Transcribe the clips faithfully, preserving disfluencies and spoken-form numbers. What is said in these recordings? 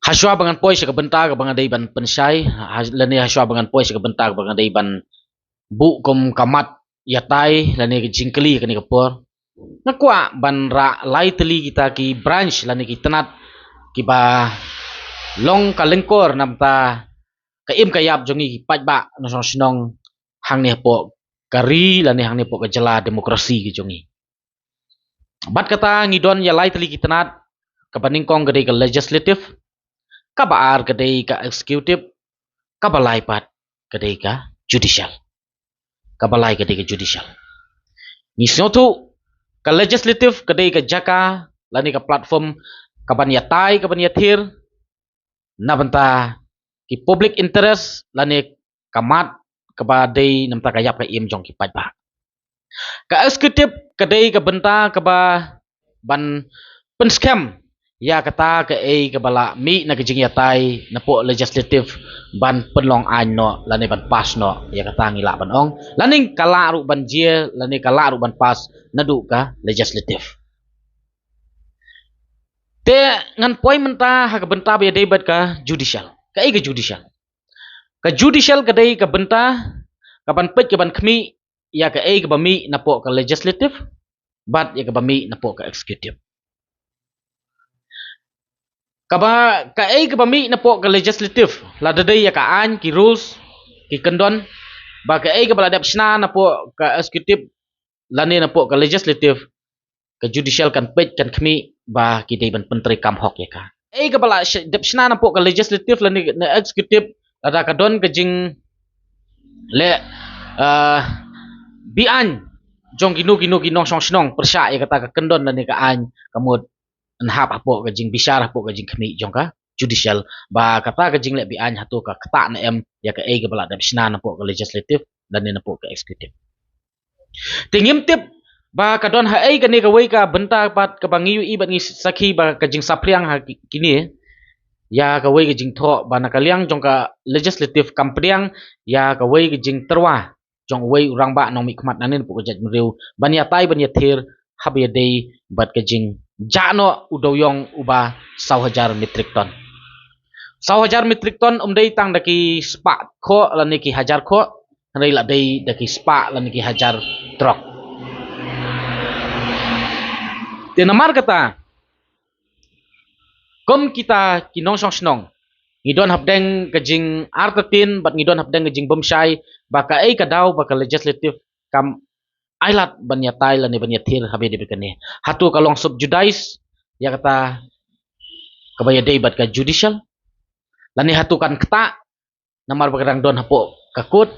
Hashwa ba ngan poi sha ka bynta kaba nga dei ban pynshai, ha, lane hashwa ba ngan poi sha ka bynta kaba nga dei ban buh kum ka mat ïatai lane ka jingkylli kane ka por, nga kwah ban rah lai tylli kita ki branch lane ki tnat kiba long ka lyngkor namta ka im ka ïap jong ngi ki paidbah nongshong shnong hangne hapoh ka ri lane hangne hapoh ka jylla demokrasi ka jong ngi. Bad kata ngi don ïa lai tylli ki tnat, kaba nyngkong ka dei ka legislative, kaba ar ka dei ka executive, kaba lai pat ka dei ka judicial. Kaba lai ka dei ka judicial. Ngi sngewthuh ka legislative ka dei ka jaka lane ka platform kaban ïatai, kaban ïathir na bynta ki public interest lane ka mat kaba dei namta ka ïap ka im jong ki paidbah. Ka executive ka dei ka bynta kaba ban pynskhem ïa kata kaei kaba la mih na ka jingïatai napoh legislative ban pynlong aiñ noh lane ban pass noh, ïa kata ngi lah ban ong. Lane ka lah ruh ban jia lane ka lah ruh ban pass naduh ka legislative. Te ngan poi mynta ha ka bynta ba ïadei bad ka judicial. Kaei ka judicial? Ka judicial ka dei ka bynta kaban peit, kaban khmih ïa kaei kaba mih napoh ka legislative bad ïa kaba mih napoh ka executive. Kaba, kaei kaba mih napoh ka legislative, lada dei ïa ka aiñ, ki rules, ki kyndon, ba kaei kaba la dep shna napoh ka executive lane napoh ka legislative, ka judicial kan peit, kan khmih ba ki dei ban pyntreikam hok ïa ka. Ei kaba la sh-, dep shna napoh ka legislative lane na executive, lada ka don ka jing leh, ah, beaiñ jong kino kino ki nongshong shnong pyrshah ïa kata ka kyndon lane ka aiñ, ka mut yn hap hapoh ka jingbishar, hapoh ka jingkhmih jong ka judicial, ba kata ka jingleh beaiñ hato ka ktah ne em ïa kaei kaba la dep shna napoh ka legislative lane napoh ka executive. Te ngim tip ba ka don haei kane kawei ka bynta pat kaba ngi ïohi bad ngi sakhi ba ka jingsaphriang ha ki-, kine ïa kawei ka jingthoh ba na ka liang jong ka legislative kam pdiang ïa kawei ka jingtyrwa jong uwei u rangbah nongmihkhmat nangne napoh ka jaitbynriew ban ïatai ban ïathir haba ïadei bad ka jingjah noh u dewiong uba saw hajar metric ton. Saw hajar metric ton ym dei tang da ki spah khoh lane ki hajar khoh, hynrei la dei da ki spah lane ki hajar trok. Te namar kata, kum kita ki nongshong shnong, ngi don hapdeng ka jingartatien bad ngi don hapdeng ka jingbymshai ba kaei ka daw ba ka legislative kam ailad ban ïatai lane ban ïathir haba ïadei bad kane. Hato ka long subjudice ïa kata kaba ïadei bad ka judicial? Lane hato kan ktah namar ba ka dang don hapoh ka court?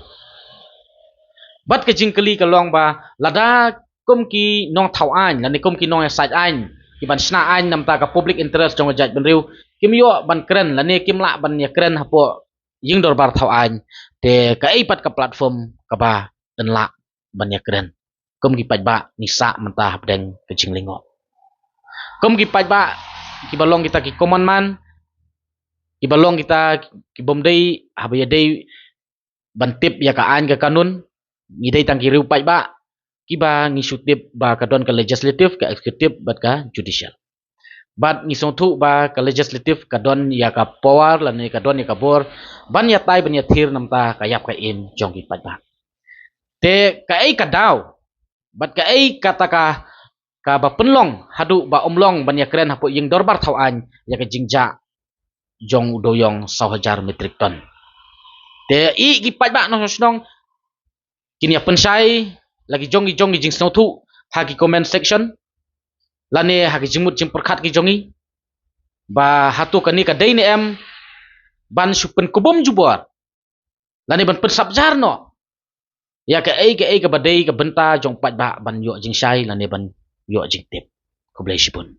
Bad ka jingkylli ka long ba lada kum ki nongthaw aiñ lane kum ki nongïasaid aiñ kiban shna aiñ namta ka public interest jong ka jaitbynriew kim ïoh ban kren lane kim lah ban ïakren hapoh ïing dorbar thaw aiñ, te kaei pat ka platform kaba yn lah ban ïakren? Kum ki paidbah ngi sah mynta hapdeng ka jinglyngngoh. Kum ki paidbah kiba long kita ki common man, kiba long kita ki bym dei haba ïadei ban tip ïa ka aiñ ka kanun, ngi dei tang ki riew paidbah kiba ngi shu tip ba ka don ka legislative, ka executive bad ka judicial. Bad ngi sngewthuh ba ka legislative ka don ïa ka power lane ka don ïa ka bor ban ïatai ban ïathir namta ka ïap ka im jong ki paidbah. Te kaei ka daw bad kaei kata ka, kaba pynlong haduh ba ym long ban ïakren hapoh ïing dorbar thaw aiñ ïa ka jingjah jong u dewiong saw hajar metric ton? Te i ki paidbah nongshong shnong kin ïa pynshai la ki jong ki jong ki jingsngewthuh ha ki comment section lane ha ki jingmut jingpyrkhat ki jong ngi ba hato kane ka dei ne em ban shu pynkubum jubor lane ban pynsapjar noh ïa kaei kaei kaba dei ka bynta jong paidbah ban ïoh jingshai lane ban ïoh jingtip. Khublei shibun.